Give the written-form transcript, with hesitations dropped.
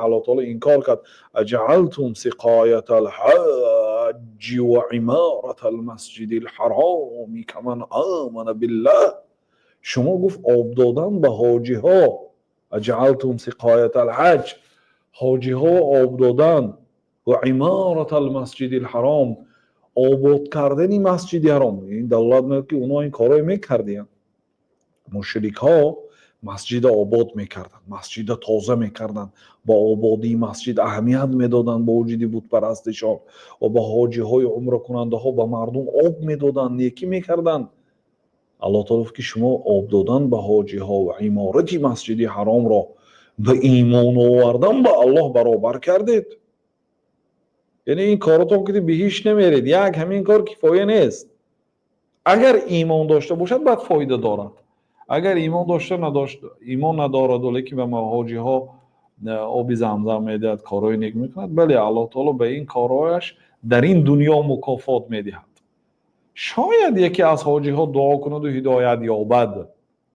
Аллоҳ таоло инкор кард: أجعلتم سقاية الحاج وعمارة المسجد الحرام كمن آمن بالله. Шумо, гуфт, об додан ба ҳоҷиҳо, أجعلتم سقاية الحاج, ҳоҷиҳо об додан, وعمارة المسجد الحرام, обод кардани Масҷиди Ҳаром. Ин далолат мекунад, ки онҳо ин корҳое мекардиянд. Мушрикҳо масҷида обод мекарданд, масҷида тоза мекарданд, ба ободии масҷид аҳамият медоданд бо вуҷуди бутпарастишон, ва ба ҳоҷиҳои умракунандаҳо, ба мардум об медоданд, некӣ мекарданд. Аллоҳ таоло гуфт, ки шумо об додан ба ҳоҷиҳо ва иморати Масҷиди Ҳаромро ба имон овардан ба Аллоҳ баробар кардед. Яъне ин коротон ки биҳишт намеред, як ҳамин кор кифоя нест. Агар имон дошта бошад, баъд фоида дорад. Агар имон дошта надошт, имон надораду, лекин ба ҳоҷиҳо оби Замзам медиҳад, корҳои нек мекунад, бале, Аллоҳ таоло ба ин корҳояш дар ин дунё мукофот медиҳад. Шояд яке аз ҳоҷиҳо дуо кунаду ҳидоят ёбад.